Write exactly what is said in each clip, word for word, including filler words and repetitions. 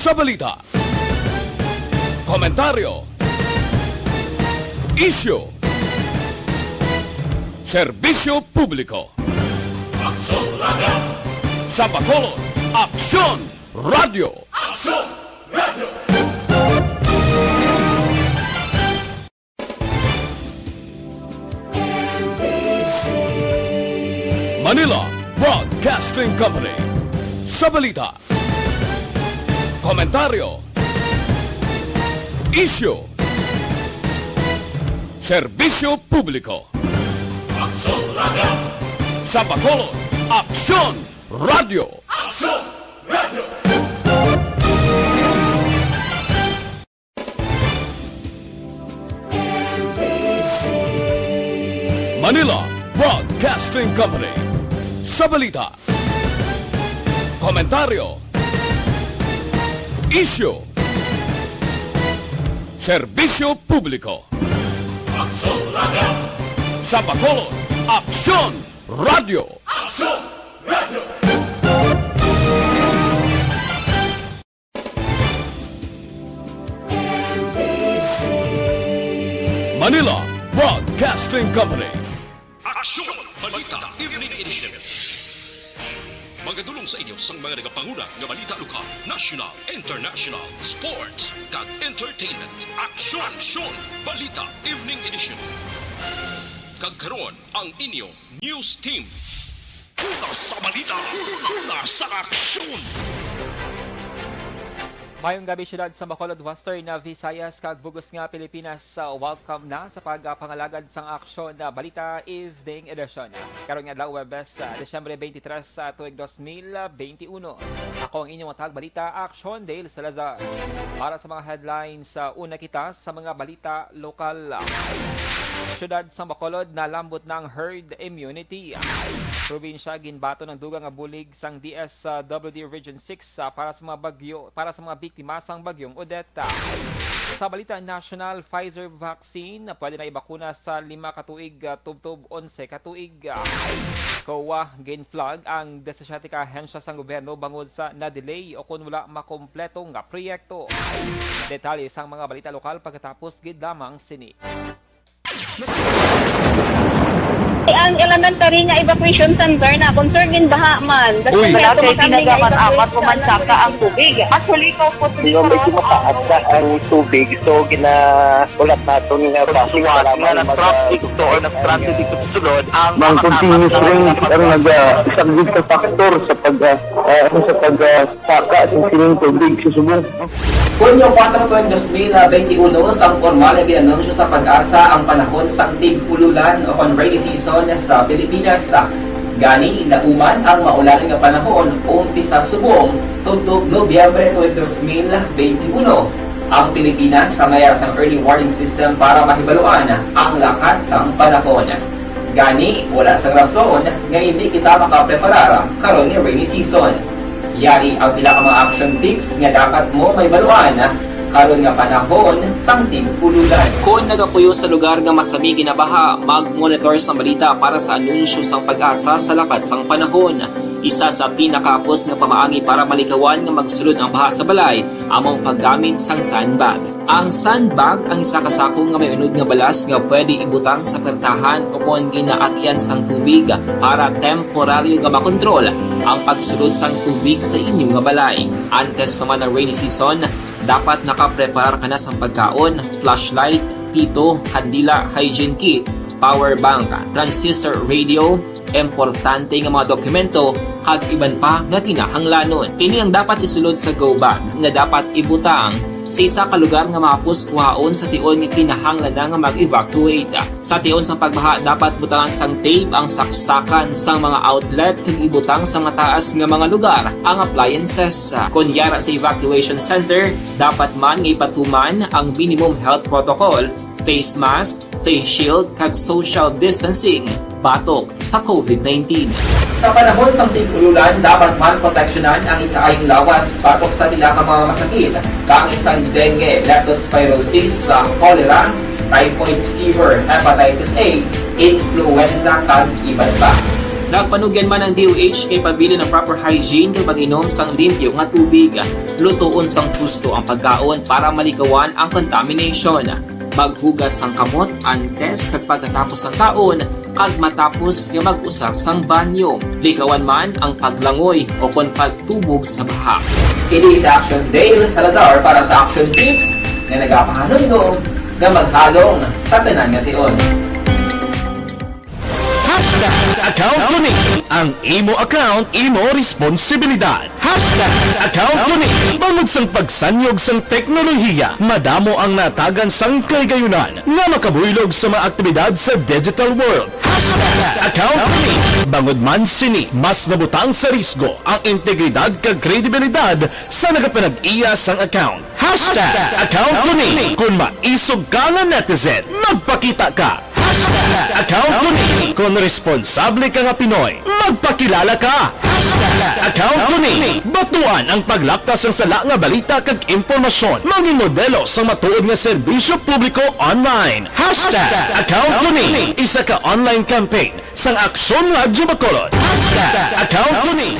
Sa balita, komentaryo, isyu, serbisyo publiko. Aksyon Radio. Sa Bacolod, Aksyon Radio. Aksyon Radio. Manila Broadcasting Company. Sa balita, komentaryo, isyu, serbisyo publiko. Aksyon Radio. Sa Bacolod, Aksyon Radio. Aksyon Radio. Manila Broadcasting Company. Sa balita, komentaryo, isyu, serbisyo publiko. Aksyon Radio. Sa Bacolod, Aksyon Radio. Aksyon Radio. Manila Broadcasting Company. Aksyon Balita Evening Edition. Magadulong sa inyo sang mga nagapanguna nga balita lokal, national, international, sports, kag entertainment. Aksyon! Aksyon! Balita Evening Edition. Kag karon, ang inyo news team. Una sa balita, una sa aksyon. Mayong gabi, siyudad sa Bacolod, Western Visayas, kag bug-os nga Pilipinas. Uh, welcome na sa pagpangalagad sang Aksyon, uh, Balita Evening Edition. Karon nga adlaw, Huwebes, uh, Disyembre twenty-three, uh, tuig dos mil twenty-one. Ako ang inyong matag balita, Aksyon Dale Salazar. Para sa mga headlines, uh, una kita sa mga balita lokal. Siyudad sa Bacolod, nalambot na ang herd immunity. Probinsya, ginbaton ang dugang nga bulig sang D S W D Region six, ah, para sa mga bagyo, para sa mga biktima sang Bagyong Odette. Sa balita nasyonal, Pfizer vaccine pwede na ibakuna sa lima ka tuig, ah, tubtob onse ka tuig. COA, gin-flag ang disisiete ka ahensya sang gobyerno bangod sa na-delay o kon wala makompleto nga proyekto. Detalye sang mga balita lokal pagkatapos gid lamang sini. Ang elementary nga evacuation center na, concern in baha man. Uy. Wala kay ginagaman apat o mansaka ang tubig. Actually, ikaw po, Hindi, medyo mataas na ang tubig. So, ginahulat naton nga base para nga mag- nag-traffic to or nag-transit dito sa sulod, ang Mang continuous rain ang nag-, ah, isang big factor sa pag, ah, ah, ano, sa pag, ah, saka sa sining tubig sa subong. Hunyo kuwatro, tuig dos mil benti uno, sang pormal nga gin-anunsyo sa PAGASA ang panahon sang tig-ululan o kon rainy season sa Pilipinas. Gani, nauman ang maulan nga panahon umpisa subong tubtob Nobyembre tuig dos mil benti uno. Ang Pilipinas may ara sang early warning system para mahibaluan ang lakat sang panahon. Gani, wala sang rason nga hindi kita makapreparar karon nga rainy season. Yari ang pila ka mga action tips nga dapat mo mahibaluan karon nga panahon sang tig-ululan. Kon nagapuyo sa lugar nga masami ginabaha, mag-monitor sang balita para sa anunsyo sang PAGASA sa lakat sang panahon. Isa sa pinakahapos nga pamaagi para malikawan nga magsulod ang baha sa balay amo ang paggamit sang sandbag. Ang sandbag ang isa ka sako nga may unod nga balas nga pwede ibutang sa pertahan o kon ginaagyan sang tubig para temporaryo nga makontrol ang pagsulod sang tubig sa inyo nga balay. Antes pa man ang rainy season, dapat nakapreparar ka na sang pagkaon, flashlight, pito, kandila, hygiene kit, power bank, transistor radio, importante nga mga dokumento, kag iban pa nga kinahanglanon. Ini ang dapat isulod sa go bag nga dapat ibutang sa isa ka lugar nga mahapos kuhaon sa tion nga kinahanglan na nga mag-evacuate. Sa tion sang pagbaha, dapat butangan sang tape ang saksakan sang mga outlet kag ibutang sa mataas nga mga lugar ang appliances. Kon yara sa evacuation center, dapat man nga ipatuman ang minimum health protocol, face mask, face shield, kag social distancing batok sa COVID nineteen. Sa panahon sang tig-ululan, dapat man proteksyonan ang ikaayong lawas batok sa pila ka mga masakit, kaangay sang dengue, leptospirosis, sa cholera, typhoid fever, hepatitis A, influenza, kag iban pa. Nagpanugyan man ang D O H nga ipabilin ang proper hygiene kag pag-inom sang limpyo nga tubig. Lutoon sang husto ang pagkaon para malikawan ang contamination. Maghugas sang kamot antes kag pagkatapos sang kaon kag matapos nga mag-usar sang banyo. Likawan man ang paglangoy o kon pagtubog sa baha. Kini sa Action Dale Salazar para sa Action Tips nga nagapahanumdom nga maghalong sa tanan nga tion. Hashtag account ko ni. Ang imo account, imo responsibilidad. Hashtag account ko ni. Bangod sang pagsanyog sang teknolohiya, madamo ang natagan sang kahigayonan nga makabuylog sa mga aktibidad sa digital world. Hashtag account ko ni. Bangod man sini, mas nabutang sa risgo ang integridad kag kredibilidad sa nagapanag-iya sang account. Hashtag account ko ni. Kung maisog ka nga netizen, magpakita ka. Hashtag account ko ni. Kung responsable ka nga Pinoy, magpakilala ka. Hashtag account ko ni. Batuan ang paglapta sang sala nga balita kag impormasyon. Mangin modelo sang matuod nga serbisyo publiko online. Hashtag account ko ni. Isa ka online campaign sang Aksyon Radyo Bacolod. Hashtag account ko ni.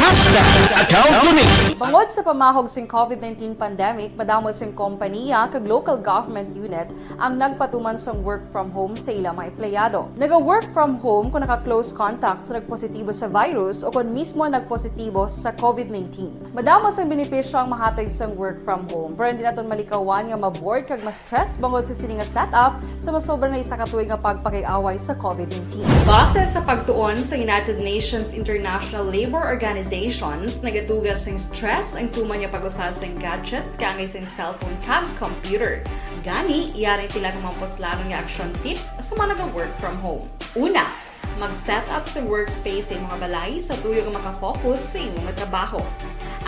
Hashtag account ko ni. Bangod sa pamahog sing COVID nineteen pandemic, madamo sing kompaniya kag local government unit ang nagpatuman sang work from home sa ila mga empleyado. Naga-work from home kon naka-close contact sa nagpositibo sa virus o kon mismo nagpositibo sa COVID nineteen. Madamo sang benepisyo ang mahatag sang work from home, pero hindi naton malikawan nga ma-bored kag ma-stress bangod sa sini nga setup sa masobra na isa ka tuig nga pagpakig-away sa COVID nineteen. Base sa pagtuon sa United Nations International Labor Organizations, nagatuga sing stress ang tuman nga pag-usa sing gadgets kaangay sing cellphone kag computer. Gani, yari tila ka mga puslanon nga action tips sa mga naga-work from home. Una, mag-set up sa workspace sa imo nga balay sa tuyo nga maka-focus sa imo nga trabaho.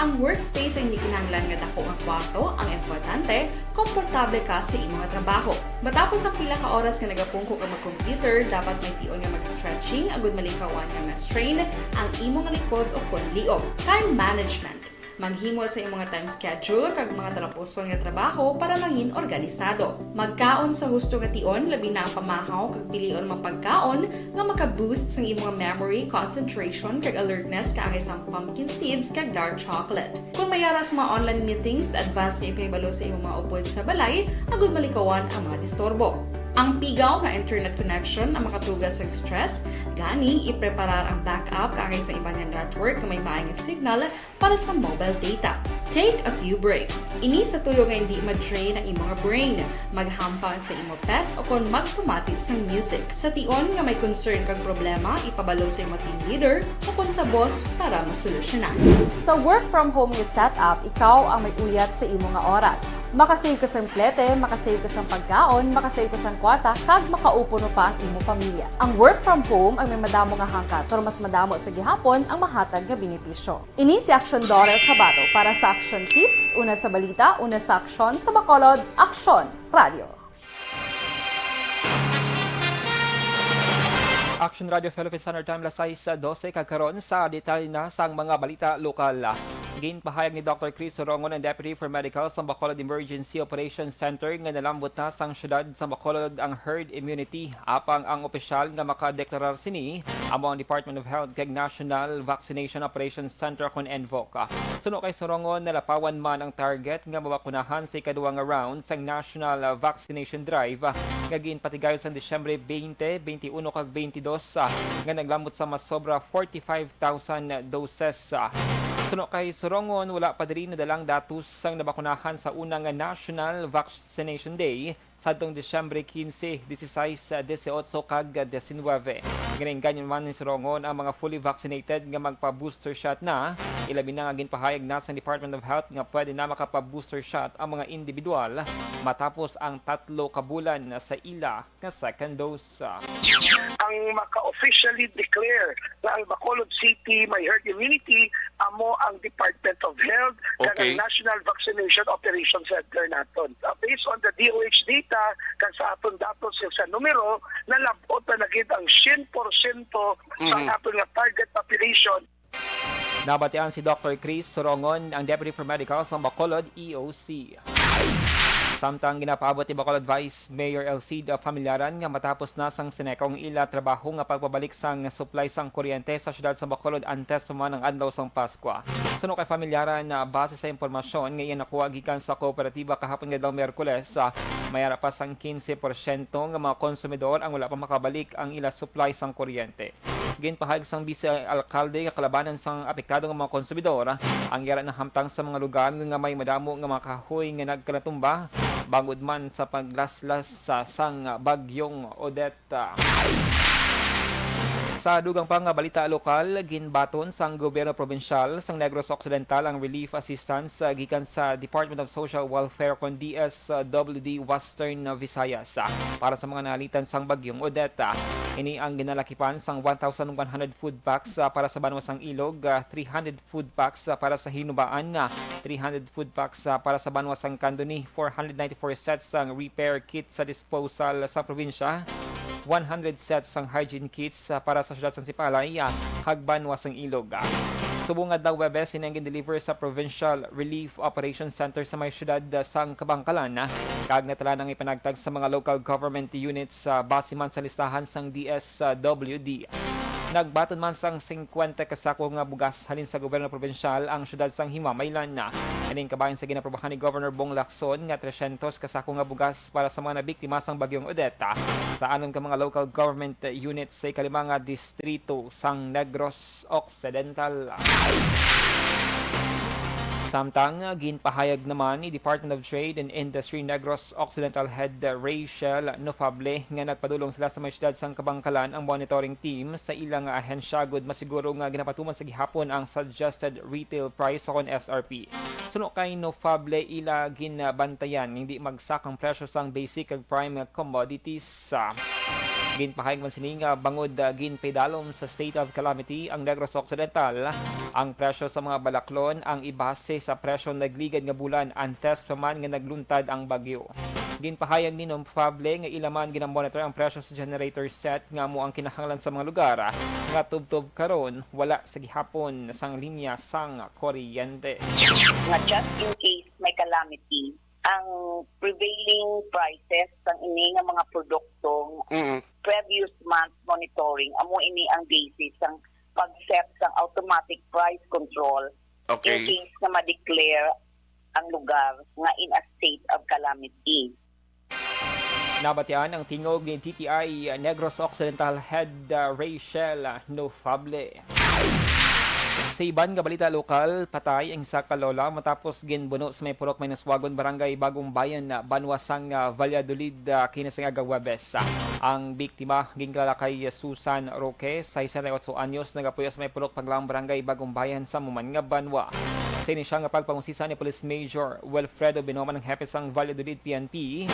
Ang workspace ang hindi kinahanglan nga dako nga kwarto, ang importante, komportable ka sa imo nga trabaho. Matapos ang pila ka oras nga nagapungko ka mag-computer, dapat may tion nga mag-stretching agud malikawan nga ma-strain ang imo nga likod o kon liog. Time management. Maghimo sa imong nga time schedule kag mga talapuson nga trabaho para mangin organisado. Magkaon sa husto nga tion, labi na ang pamahaw kag pilion mga pagkaon nga maka-boost sang imong memory, concentration kag alertness kaangay sang pumpkin seeds kag dark chocolate. Kon may ara sa mga online meetings, advance nga ipahibalo sa imong mga upod sa balay agud malikawan ang mga disturbo. Ang pigaw nga internet connection ang makatuga sang stress, gani ipreparar ang backup kaangay sa iban nga network nga may maayo nga signal para sa mobile data. Take a few breaks. Ini sa tuyo nga hindi ma-drain ang imo nga brain. Maghampang sa imo pet o kon magpamati sang music. Sa tion nga may concern kag problema, ipabalo sa imo team leader o kon sa boss para masolusyonan. Sa work from home nga setup, ikaw ang may uyat sa imo nga oras. Makasave ka sang plete, makasave ka sang pagkaon, makasave ka sang kwarta, kag makaupuno pa ang imo pamilya. Ang work from home ang may madamo nga hangkat, pero mas madamo sa gihapon ang mahatag nga benepisyo. Ini si Action Daughter Kabato para sa Action Tips, una sa balita, una sa aksyon, sa Bacolod, Aksyon Radio. Action Radio Philippine Standard Time, las sais dose, kag karon sa detalye na sang mga balita lokal. Ginpahayag ni Doctor Chris Sorongon, ang Deputy for Medical sa Bacolod Emergency Operations Center, nga nalambot na sang syudad sa Bacolod ang herd immunity. Apang ang opisyal nga makadeklarar sini amo ang Department of Health kag National Vaccination Operations Center, kon NVOC. Suno kay Sorongon, nalapawan man ang target nga mabakunahan sa ikaduha nga round sang National Vaccination Drive nga ginpatigayon sang Disyembre twenty, twenty-one kag twenty-two, nga naglambot sa mas sobra forty-five thousand doses. Suno kay Sorongon, wala pa diri nadala ang datos sang nabakunahan sa una nga National Vaccination Day sadtong Disyembre quince, dieciséis, dieciocho, kag diecinuebe. Ginainganyo man ni Sorongon ang mga fully vaccinated nga magpa-booster shot na, ilabi na nga ginpahayag na sa Department of Health nga pwede na makapa-booster shot ang mga individual matapos ang tatlo ka bulan sa ila nga second dose. Ang maka-officially declare nga ang Bacolod City may herd immunity amo ang Department of Health kag ang Okay. National Vaccination Operation Center naton. Uh, based on the D O H data kag sa aton datos sa numero, nalab-ot na na gid ang syen porsyento sa Mhm. aton nga target population. Nabatian si Doctor Chris Sorongon, ang Deputy for Medical sa Bacolod E O C. Samtang ginapaabot ni Bacolod Vice Mayor Elcida Familiaran nga matapos na sang Seneco ang ila trabaho nga pagpabalik sang supply sang kuryente sa siyudad sa Bacolod antes pa man ang adlaw sang Paskwa. Suno kay Familiaran, ah, base sa impormasyon nga iya nakuha gikan sa kooperatiba kahapon nga adlaw Miyerkules, ah, may ara pa sang quince por ciento nga mga konsumidor ang wala pa makabalik ang ila supply sang kuryente. Ginpahayag sang Vice Alkalde nga kalabanan sang apektado nga mga konsumidor ang yara nahamtang sa mga lugar nga may madamo nga mga kahoy nga nagkanatumba bangod man sa paglaslas sa sang Bagyong Odette. Sa dugang pa nga balita lokal, ginbaton sang gobyerno probinsyal sang Negros Occidental ang relief assistance, ah, gikan sa Department of Social Welfare kon D S W D Western Visayas, ah, para sa mga naalitan sang Bagyong Odette. Ini ang ginalakipan sang one thousand one hundred food packs, ah, para sa banwa sang Ilog, ah, three hundred food packs, ah, para sa Hinubaan, ah, three hundred food packs, ah, para sa banwa sang Candoni, four hundred ninety-four sets sang repair kit sa disposal sa probinsya, one hundred sets sang hygiene kits, ah, para sa siyudad sang Sipalay, ah, kag banwa sang Ilog. Subong adlaw Huwebes ini ang gin-deliver sa Provincial Relief Operations Center sa may siyudad, ah, sang Kabankalan, ah, kag natalaan ang ipanagtag sa mga local government units, ah, base man sa listahan sang D S W D. Nagbaton man sang singkwenta ka sako nga bugas halin sa gobyerno probinsyal ang siyudad sang Himamaylan. Ining kabahin sa ginaprobahan ni Governor Bong Lacson nga tresyentos ka sako nga bugas para sa mga nabiktima sang Bagyong Odette sa anom ka mga local government units sa ikalima nga distrito sang Negros Occidental. Samtang, ginpahayag naman ni Department of Trade and Industry Negros Occidental Head Rachel Nofable nga nagpadulong sila sa may siyudad sang Kabankalan ang monitoring team sa ila nga ahensya agud masiguro nga ginapatuman sa gihapon ang suggested retail price o kon S R P. Suno kay Nofable, ila ginbantayan nga hindi magsak ang presyo sang basic kag prime commodities. Ginpahayag man sini nga bangod, ah, ginpaidalom sa state of calamity ang Negros Occidental, ang presyo sa mga balaklon ang ibase sa presyo nagligad nga bulan antes pa man nga nagluntad ang bagyo. Ginpahayag ni Nofable nga ila man ginamonitor ang presyo sa generator set nga amo ang kinahanglan sa mga lugar nga tubtob karon wala sa gihapon sang linya sang kuryente. Nga just in case may calamity, ang prevailing prices sang ini nga mga produkto, mm, previous month monitoring, amo ini ang basis sang pag-set sang automatic price control, okay, in case na ma-declare ang lugar nga in a state of calamity. Nabatian ang tingog ni D T I Negros Occidental Head, uh, Rachel Nofable. Sa iban nga balita lokal, patay ang isa ka lola matapos ginbuno sa may purok Maynaswagon, Barangay Bagong Bayan, uh, banwa sang, uh, Valladolid, uh, kinasengaga Huwebes. Ang biktima, ginkilala kay Susan Roque, sesenta y ocho anyos, nagapuyo sa may purok Paglaong, Barangay Bagong Bayan, sa Muman nga banwa. Sa ini siya nga pagpangusisa ni Police Major Wilfredo Binoman, ang hepe sang Valladolid P N P,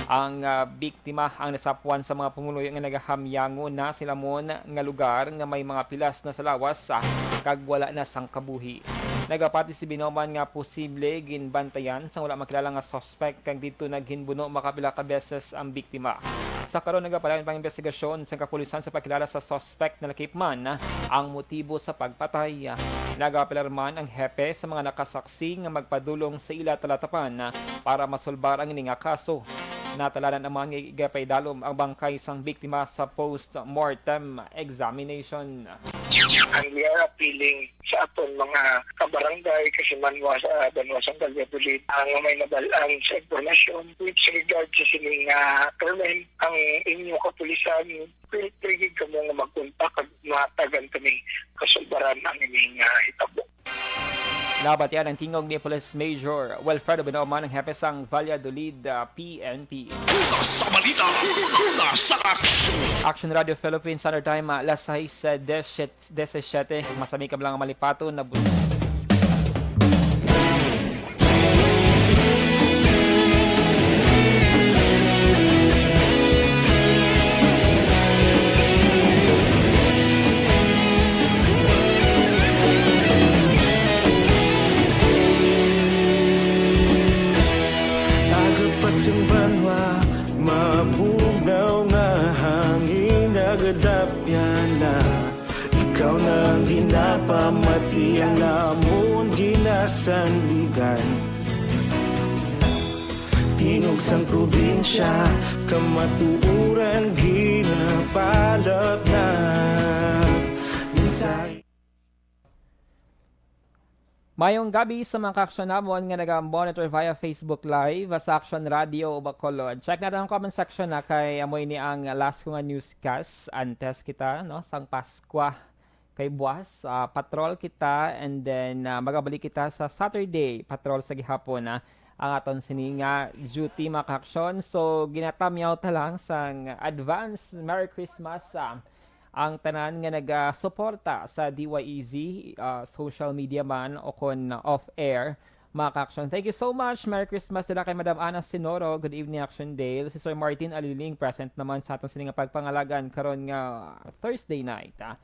ang, ah, biktima ang nasapuan sa mga pumuluyo nga nagahamyangon na sa lamon nga lugar nga may mga pilas na sa lawas, ah, kag wala na sang kabuhi. Nagapati si Binoman nga posible ginbantayan sang wala makilala nga suspect, kag didto naghinbuno makapila ka beses ang biktima. Sa karon, nagapadayon pa ang imbestigasyon sa kapulisan sa pagkilala sa suspect. Nalakip man ang motibo sa pagpatay. Nagaapela man ang hepe sa mga nakasaksi nga magpadulong sa ila talatapan para masulbar ang ini nga kaso. Natalanan naman nga igapaidalom ang bangkay sang biktima sa post-mortem examination. And we are appealing sa aton mga kabarangay, kasimanwa sa banwa sang Valladolid, ang may nabal-an sa impormasyon with regard sa sining nga krimen, ang inyo kapulisan, feel free gid kamo nga magkontak kag mahatagan kami kasulbaran ang ining, ah, hitabo. Nabatian ang tingog ni Police Major Wilfredo Binoman, ang hepe sang Valladolid, ah, P N P. Una sa balita, una sa aksyon. Action Radio Philippines, Standard Time, ah, alas sais, ah, disisyete, masami ka lang malipaton na bu- Agod pa sing banwa, mabugnaw nga hangin, nagadapyan na. Ikaw na ang ginapamati, ang amon ginasandigan. Tingog sang probinsya, kamatuoran ginapalapnap. Mensahe. Mayong gabi sa mga kaaksyon namon nga naga-monitor via Facebook Live sa Aksyon Radio Bacolod. Check natin ang comment section na kay amoy ni ang last ko nga newscast antes kita, no, sang Paskwa. Kay buwas, ah, patrol kita, and then, ah, magabalik kita sa Saturday, patrol sa gihapon, ah, ang aton sini nga duty, mga kaaksyon. So, ginatamyaw ta lang sang advance Merry Christmas, ah, ang tanan nga nagasuporta sa D Y E Z, ah, social media man o kon off-air, mga kaaksyon. Thank you so much. Merry Christmas dira kay Madam Ana Sinoro. Good evening, Action Dale. Si Sir Martin Aliling, present naman sa aton sini nga pagpangalagan karon nga Thursday night, ah.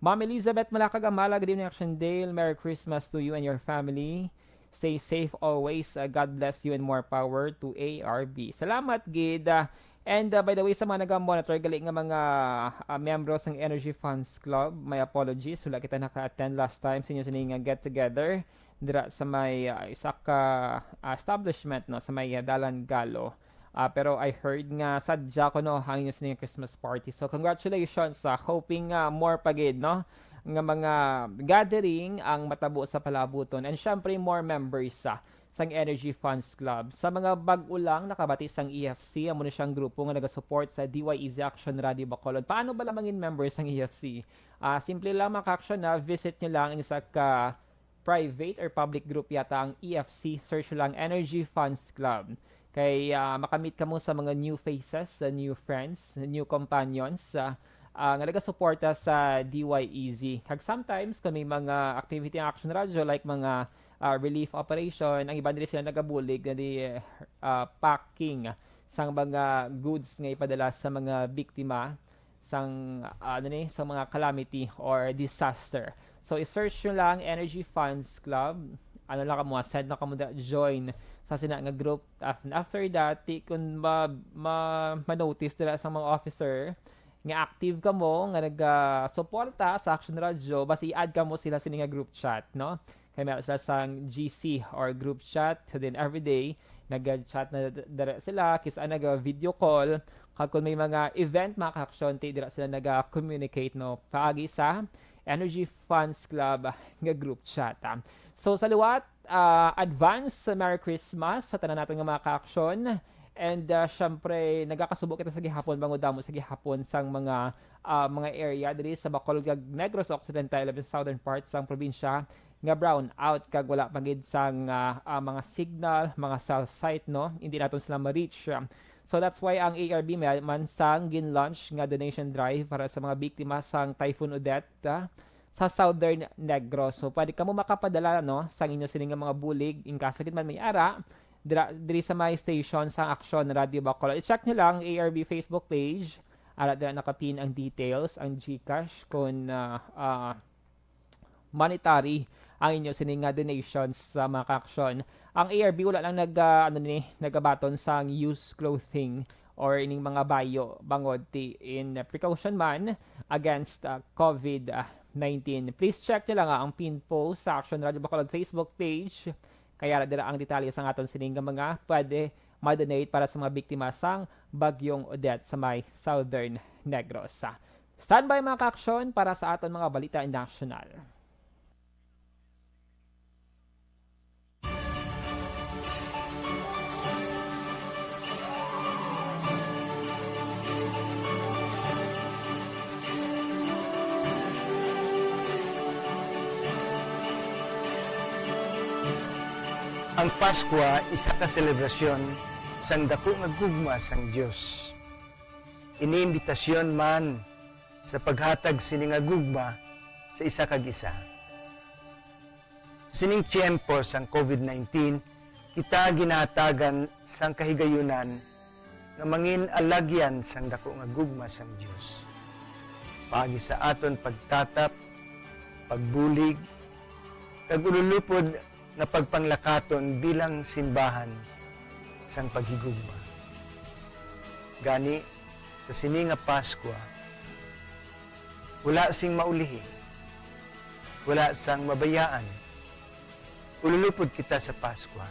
Ma'am Elizabeth Malacag Amala, good evening, Action Dale. Merry Christmas to you and your family. Stay safe always. Uh, God bless you and more power to A R B. Salamat gid. Uh, and, uh, by the way, sa mga naga-monitor gali nga mga, uh, miyembro sang Energy Fans Club, my apologies, wala kita naka-attend last time sa inyo sining nga get together dira sa may, uh, isa ka, uh, establishment, no, sa may, uh, Dalan Galo. Ah, pero I heard nga sadya kuno ang inyo sining Christmas party. So, congratulations. Ah, hoping nga more pa gid, no, nga mga gathering ang matabo sa palabuton. And syempre, more members, ah, sang Energy Fans Club. Sa mga bag-o lang nakabati sang E F C, amo na siyang grupo nga nagasupport sa D Y E Z Action Radio Bacolod. Paano ba lamang in member sang E F C? Ah, simple lang, mga ka-action, na visit nyo lang ang isa ka private or public group yata ang E F C. Search lang Energy Fans Club. Kay, ah, makamit kamo sa mga new faces, sa new friends, new companions, ah, ah, nga nagasuporta sa D Y E Z. Kag sometimes, kung may mga activity ang Action Radio, like mga, ah, relief operation, ang iban diri sila nagabulig nga di, ah, packing sang mga goods nga ipadala sa mga biktima sang, ah, ano ni, sa mga calamity or disaster. So, i-search nyo lang Energy Fans Club. Ano lang kamo, send na kamo da, join sa sina nga group. Af-, after that, ti, kung ma-, ma-, ma-notice dira sa mga officer nga active kamo, nga nagasuporta sa Action Radio, basi i-add kamo sila sini nga group chat, no? Kay meron sila sang G C or group chat. So, then everyday, nag-chat na d-, dira sila, kis-a nag-video call. Kag kung may mga event, mga ka-action, ti dira sila nag-communicate, no, paagi sa Energy Fans Club nga group chat, ah. So, sa liwat, ah, advance Merry Christmas sa tanan naton nga mga ka-action. And, ah, syempre, nagakasubo kita sa gihapon, bangod damo sa gihapon sang mga, ah, mga area diri sa Bacolod kag Negros Occidental, labi sa southern part sang probinsya, nga brown out kag wala pa gid sang, ah, ah, mga signal, mga cell site, no? Hindi naton sila ma-reach. So that's why ang A R B may-, man sang gin-launch nga donation drive para sa mga biktima sang Typhoon Odette, ah, sa Southern Negros. So pwede kamo makapadala, no, sang inyo sini nga mga bulig, in kaso gid man may ara, dira, diri sa may station sang Action Radio Bacolod. I-check nyo lang ang A R B Facebook page. Ara dira nakapin ang details, ang GCash, kung, ah, ah, monetary ang inyo sini nga donations sa mga ka-action. Ang A R B wala lang nag, ah, ano ni, nagabaton sang used clothing or ining mga bayo bangod ti in precaution man against, ah, COVID nineteen. Please check nyo lang, ah, ang pin post sa Action Radio Bacolod Facebook page. Kay ara dira ang detalye sang aton sini nga mga pwede ma-donate para sa mga biktima sang Bagyong Odette sa may Southern Negros. Standby, mga ka-action, para sa aton mga balita nasyonal. Ang Paskwa isa ka selebrasyon sang daku nga gugma sang Dios. Ini imbitasyon man sa paghatag sini nga gugma sa isa kag isa. Sa sining tiyempo sang COVID nineteen, kita ginahatagan sang kahigayunan nga mangin alagyan sang daku nga gugma sang Dios, paagi sa aton pagtatap, pagbulig, kag ululupod nga pagpanglakaton bilang simbahan sang paghigugma. Gani, sa sini nga Paskwa, wala sing maulihi, wala sang mabayaan. Ululupod kita sa Paskwa.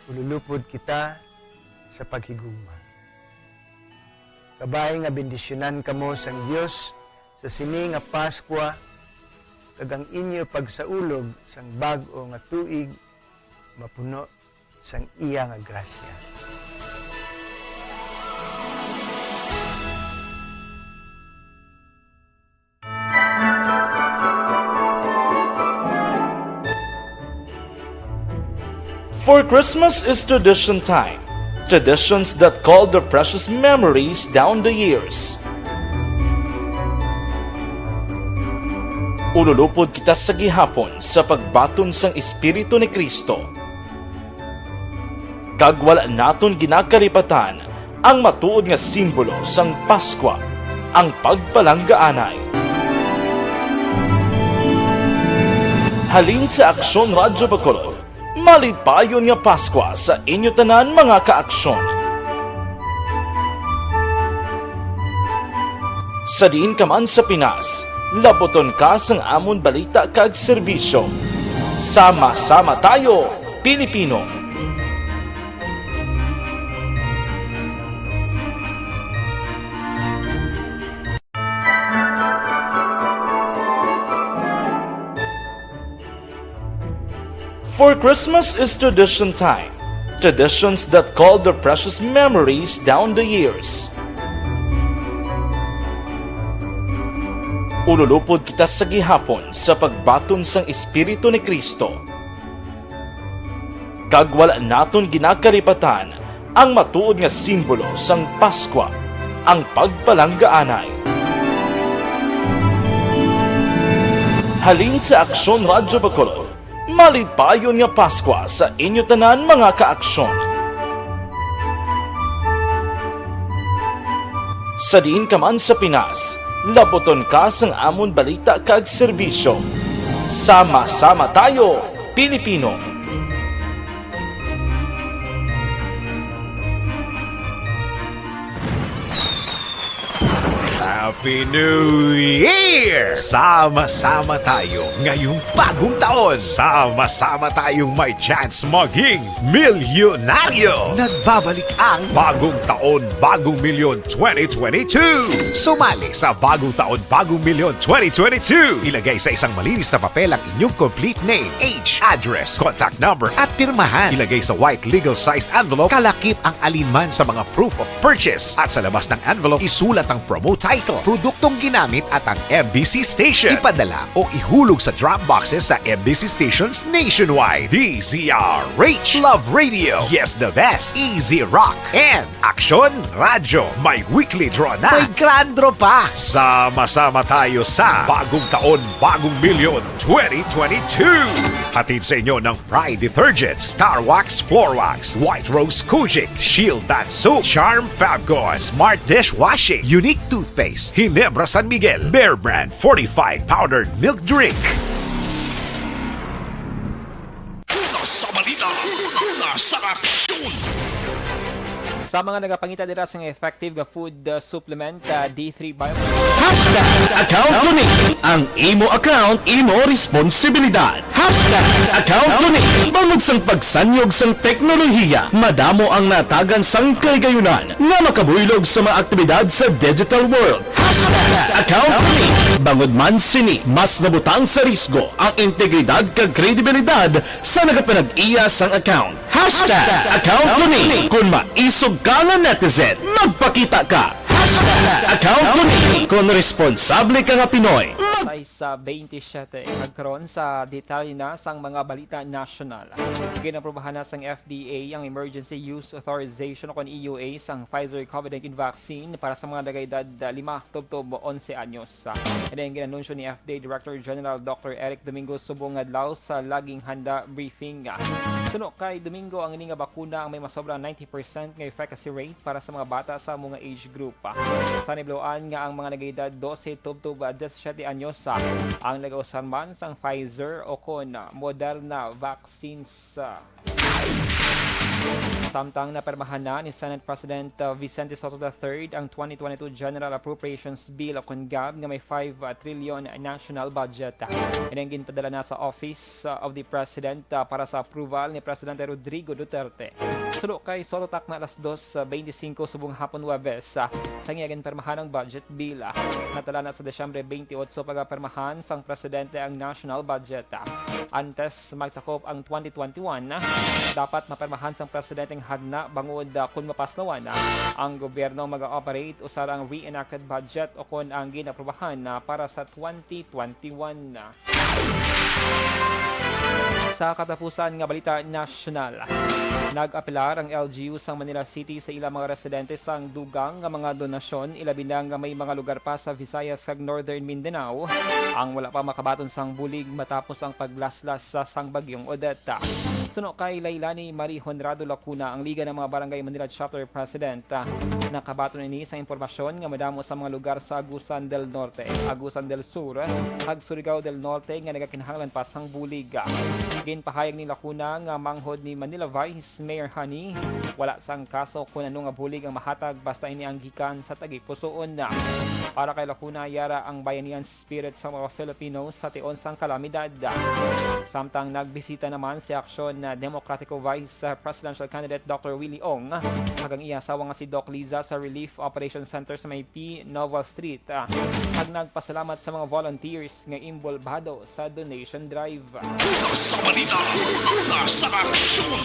Ululupod kita sa paghigugma. Kabay nga bendisyonan kamo sang Dios sa sini nga Paskwa, kag ang inyo pagsaulog sang bag-o nga tuig mapuno sang iya nga grasya. For Christmas is tradition time. Traditions that call their precious memories down the years. Ululupod kita sa gihapon sa pagbaton sang Espiritu ni Cristo. Kag wala naton ginakalipatan ang matuod nga simbolo sang Paskwa, ang pagpalanggaanay. Halin sa Aksyon Radyo Bacolod, malipayon nga Paskwa sa inyo tanan, mga kaaksyon. Sa diin ka man sa Pinas, labuton ka sang amon balita kag serbisyo. Sama-sama tayo, Pilipino! For Christmas is tradition time. Traditions that call their precious memories down the years. Ululupod kita sa gihapon sa pagbaton sang Espiritu ni Cristo. Kag wala naton ginakalipatan ang matuod nga simbolo sang Paskwa, ang pagpalanggaanay. Halin sa Aksyon Radyo Bacolod, malipayon nga Paskwa sa inyo tanan, mga kaaksyon. Sa diin ka man sa Pinas, labuton ka sang amon balita kag serbisyo. Sama-sama tayo, Pilipino! Happy New Year! Sama-sama tayo ngayong bagong taon. Sama-sama tayong may chance maging milyonaryo. Nagbabalik ang Bagong Taon, Bagong Milyon twenty twenty-two. Sumali sa Bagong Taon, Bagong Milyon twenty twenty-two. Ilagay sa isang malinis na papel ang inyong complete name, age, address, contact number, at pirmahan. Ilagay sa white legal sized envelope, kalakip ang alinman sa mga proof of purchase. At sa labas ng envelope, isulat ang promo title, produktong ginamit, at ang M B C station. Ipadala o ihulog sa drop boxes sa M B C stations nationwide. D Z R H, Love Radio, Yes the Best, Easy Rock, and Aksyon Radyo. May weekly draw na. May grand draw pa. Sama-sama tayo sa Bagong Taon, Bagong Milyon twenty twenty-two. Hatid sa inyo ng Pride Detergent, Star Wax Floor Wax, White Rose Kojic, Shield Bath Soap, Charm Fabcon, Smart Dishwashing, Unique Toothpaste, Ginebra San Miguel, Bear Brand Fortified Powdered Milk Drink. Una sa balita, una sa aksyon. Sa mga nagapangita dira sa effective nga food, uh, supplement, uh, D three Bio. Hashtag account ko ni. Ang imo account, imo responsibilidad. Hashtag account ko ni. Bangod sang pagsanyog sang teknolohiya, madamo ang natagan sang kahigayonan nga makabuylog sa mga aktibidad sa digital world. Hashtag account ko ni. Bangod man sini, mas nabutang sa risgo ang integridad kag kredibilidad sa nagapanag-iya sang account. Hashtag account ko ni. Kung maisog ka nga netizen, magpakita ka. Hashtag account ko ni. Kung responsable ka nga Pinoy, mag- Sa twenty-seven, kag karon sa detalye na sang mga balita nasyonal. Ginaprubahan na sang F D A ang Emergency Use Authorization o kon E U A sang Pfizer COVID nineteen vaccine para sa mga nag-edad, ah, lima tubtob onse anyos. Ini ang ginanunsyo ni F D A Director General Doctor Eric Domingo subong adlaw sa laging handa briefing. Suno kay Domingo, ang ini nga bakuna ang may masobra ninety percent nga efficacy rate para sa mga bata sa amo nga age group. Sa nibloan nga ang mga nag-edad dose tubtob disisiete anyos, ang nagausar man sang Pfizer o kon Moderna vaccines. Samtang napermahan na ni Senate President, uh, Vicente Sotto the third ang twenty twenty-two General Appropriations Bill o kon gab nga may five trillion national budget. Ini ang ginpadala na sa Office, uh, of the President, uh, para sa approval ni Presidente Rodrigo Duterte. Suno kay Sotto, takna alas dos beintisinko subong hapon Huwebes, uh, sa iya ginpermahan ang budget bill. Natala na sa Disyembre twenty-eight pagapermahan sang presidente ang national budget. Antes magtakop ang twenty twenty-one, dapat mapermahan sang presidente ang hagna bangod, ah, kon mapaslawan ang gobyerno, mag-ooperate usar ang reenacted budget o kon ang ginaprubahan na para sa twenty twenty-one. Sa katapusan nga balita nasyonal, nag-apelar ang L G U sang Manila City sa ilang mga residente sang dugang nga mga donasyon, ilabi na nga may mga lugar pa sa Visayas kag Northern Mindanao ang wala pa makabaton sang bulig matapos ang paglaslas sa sang Bagyong Odette. Suno kay Lailani Marie Honrado Lacuna, ang Liga ng mga Barangay Manila Chapter President, ah, nakabaton ini sa impormasyon nga madamo sa mga lugar sa Agusan del Norte, Agusan del Sur, kag Surigao del Norte nga nagakinahanglan pa sang bulig. Ginpahayag ni Lacuna nga manghod ni Manila Vice Mayor Honey, wala sang kaso kon ano nga bulig ang mahatag basta ini ang gikan sa tagipusoon. Para kay Lacuna, yara ang bayanihan spirit sa mga Filipino sa tion sang kalamidad. Samtang nagbisita naman si Aksyon na Demokratiko Vice Presidential Candidate Doctor Willie Ong kag ang iya asawa nga si Doc Liza sa Relief Operation Center sa may P Noval Street, ah, kag nagpasalamat sa mga volunteers nga inbolbado sa donation drive. Una sa balita, una sa aksyon.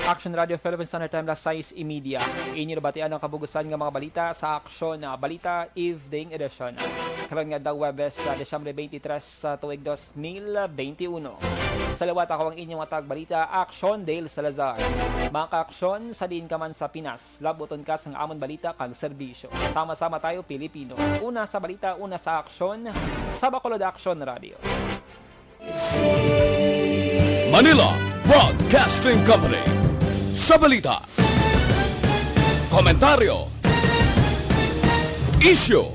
Action Radio Philippines Standard Time, las sais y media. Inyo nabatian ang kabugusan nga mga balita sa Aksyon, ah, Balita Evening Edition. Karon nga daw Huwebes, ah, Disyembre twenty-three sa tuig dos mil benti uno. Sa liwat, ako ang inyong matag balita, Aksyon Dale Salazar. Mga ka-aksyon, sa diin ka man sa Pinas, labuton ka sang amon balita kag serbisyo. Sama-sama tayo, Pilipino. Una sa balita, una sa aksyon, sa Bacolod Action Radio. Manila Broadcasting Company. Sa balita, komentaryo, isyu,